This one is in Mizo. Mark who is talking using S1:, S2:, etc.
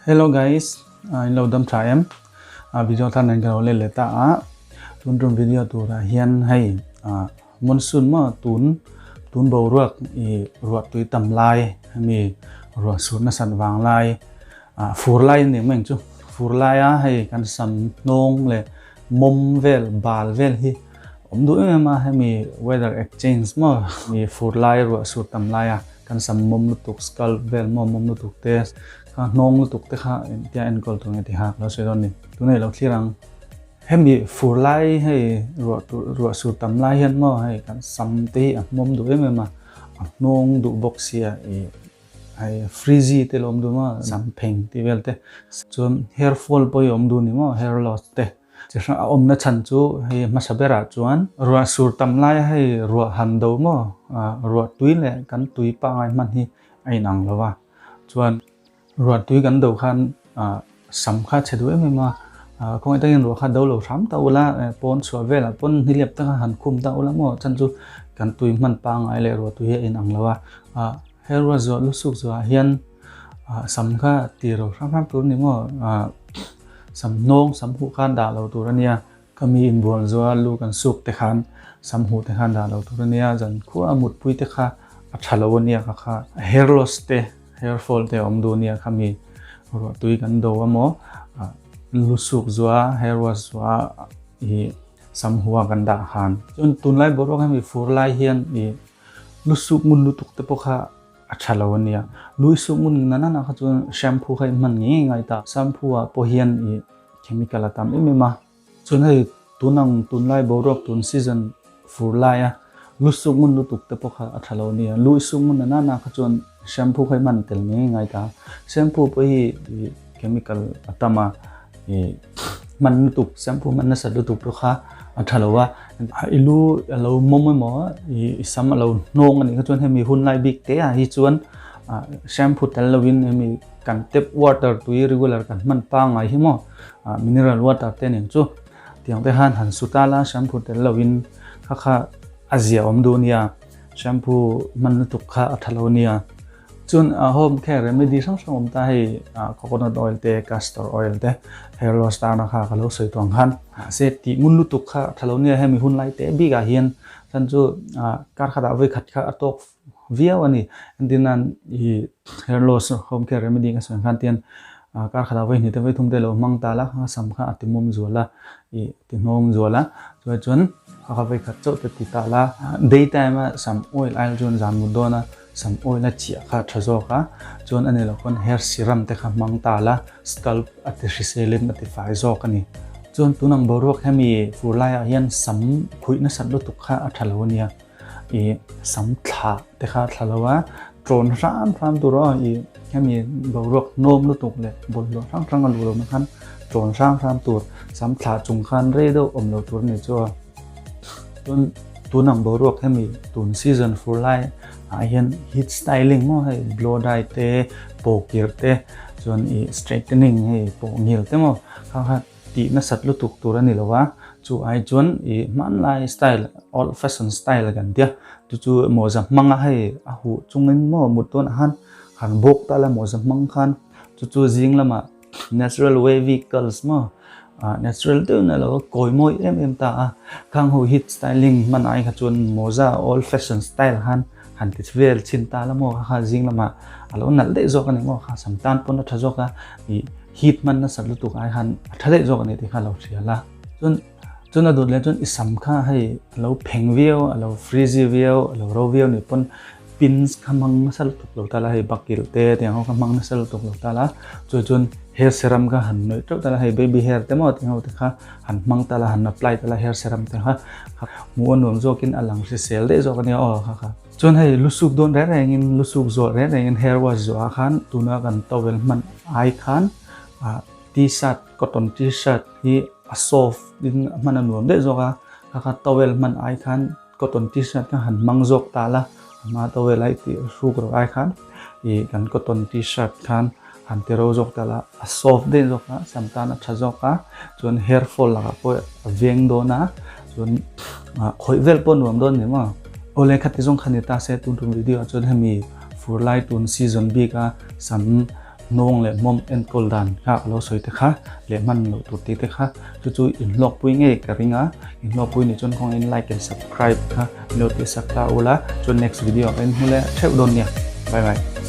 S1: Hello guys, in lo dam tha em? Video thar nen ka lo let leh ta a. Tun tum video turah hian hei monsoon maw tun tun boruak i ruah tui tam lai hemi ruah sur nasat vang lai fur lai a ni ang mai ang chu. Fur laia hei kan sam hnawng leh mawm vel bal vel hi awm duh em em a hemi weather exchange maw i fur lai ruah sur tam laia kan sam mawm lutuk scalp vel maw mawm lutuk te kha hnawng lutuk te kha engtia enkawl tur nge tih kha ka lo sawi dawn a ni tunah i lo thlir ang hemi fur lai hei ruah tur ruah sur tam lai hian maw hei kan sam te hi a hmawm duh em em a a hnawng duh bawk sia i Hei frizzy te lo awm duh maw sam pheng tih vel te chuan hair fall pawh hi a awm duh ni maw hair loss te chi hrang a awmna chhan chu hei hmasa berah chuan ruah sur tam laia hei ruah han do maw ah ruah tui leh kan tui pangngai hman hi a inang lo va chuan ruah tui kan do khan ah sam kha a chhe duh em em a ah khawngaih takin ruah kha do lo hram ta ula pawn chhuah velah pawn niliap taka han khum ta ula maw chhan chu kan tui hman pangngai leh ruah tui hi a inang lo a ah. He ruat zuah lusuk zuah hian sam kha ti ro hram hram tur a ni maw? Sam hnawng, sam huh khan dah lo tur a nia. Ka mi inbual zuah lu kan suk te khan sam huh te khan dah lo tur a nia. Zan khua a mutpui te kha a tha lo a nia kha kha. Hair loss te, hair fall te a awm duh a nia kha mi ruahtui kan do a maw? Lusuk zuah, hair wash zuah i sam huh a kan dah khan. Chuan tunlai boruak hemi fur lai hian i Lusuk ngun lutuk te pawh kha a tha lo a nia. Luisuk ngun na nana kha chuan shampoo kha i hman ngei ngei ngai ta. Shampoo ah pawh hian i chemical a tam em em a. Chuan hei tun ang tunlai boruak tun season fur lai a lusuk ngun lutuk te pawh kha a tha lo a nia. Luisuk ngun na nana kha chuan shampoo kha i hman tel ngei ngei ngai ta. Shampoo pawh hi i chemical a tam a i hman lutuk shampoo hman nasa lutuk pawh kha a tha lo a i lu a lo mawm emaw i sam a lo hnawng a nih kha chuan hemi hun lai bik te ah hi chuan shampoo tel lovin hemi kan tap water tui regular kan hman pangngai hi maw mineral water te nen chu tiang te khan han su ta la shampoo tel lovin kha kha a zia awm duh a nia shampoo hman lutuk kha a tha lo a nia. Chuan home care remedy hrang hrang awm ta hei coconut oil te castor oil te hair loss tana kha ka lo sawi tawh ang khan mahse tih ngun lutuk kha tha lo nia hemi hun lai te bik ah hian chuan chu kar khat ah vawi khat kha a tawk viau a ni entir nan ih hair loss home care remedy ka sawi ang khan tian kar khat ah vawi hnih te vawi thum te lo hmang ta la sam kha a ti mawm zual a ih a ti hnawm zual a chuai chuan a kha vawi khat chauh te ti ta la day time a sam oil ail chuan zan mut dawn a. Sam oil a chiah kha a tha zawk a, chuan a ni loh pawn hair serum te kha hmang ta la, scalp a ti hriselin a ti fai zawk a ni. Chuan tun ang boruak hemi fur laiah hian sam khuih nasat lutuk kha a tha lo a nia, ih sam thla te kha a thla lo a, tlawn hram hram tur aw ih hemi boruak hnawm lutuk leh bawlhhlawh hrang hrang a luh lohna khan tlawn hram hram tur, sam thla chung khan rei deuh awm lo tur a ni chu a. Chuan tun ang boruak hemi tun season fur lai ah hian heat styling maw hei blow dry te pawh kir te chuan ih straightening hei pawh ngil te maw kha kha tih nasat lutuk tur a ni lo a chu ai chuan ih hmanlai style old fashion style kan tia chu chu mawza hmanga hei a huh chungin maw mut dawnah khan han bawk ta la mawza hmang khan chu chu zing lamah. Natural wavy curls maw ah natural deuhin a lo kawi mawi em em ta a khang ho heat styling hman ai kha chuan mawza old fashion style khan han ti vel chhin ta la maw kha kha zing lamah a lo nalh daih zawk a ni maw kha sam tan pawn a tha zawk a ih heat hman nasat lutuk ai khan a tha daih zawk a ni tih kha a lo hria la chuan chuan a dawt leh chuan i sam kha hei a lo pheng viau a lo frizzy viau a lo ro viau ni pawn Pins kha hmang nasa lutuk lo ta la hei bakilh te tiang ho kha hmang nasa lutuk lo ta la chu chuan hair serum kha han nawih teuh ta la hei baby hair te maw tiang ho te kha han hmang ta la han apply ta la hair serum te kha hmuh a nuam zawkin a lang hrisel daih zawk ania aw kha kha. Chuan hei lusuk dawn reng rengin lusuk zawh reng rengin hair wash zawh ah khan tuna kan towel hman ai khan ah t-shirt cotton t-shirt hi a soft in hman a nuam daih zawk a kha kha towel hman ai khan Cotton t-shirt kha han hmang zawk ta la, a hma towel a i tih hruk ro ai khan ih kan cotton t-shirt khan han ti ro zawk ta la, a soft daih zawk a, sam tan a tha zawk a, chuan hair fall lakah pawh a veng dawn a, chuan khawih vel pawh nuam dawn ni maw. Awle khati zawng kha ni ta se tun tum video ah chuan hemi fur lai tun season bik a sam. Hnawng leh hmawm enkawl dan kha ka lo sawi te kha leh hman loh tur tih te kha chu chu inhlawkpui ngei ka ring a, inhlawkpui nih chuan kawngin like and subscribe kha min lo tihsak ta ula chuan next video ah ka inhmu leh theuh dawn nia. Bye bye.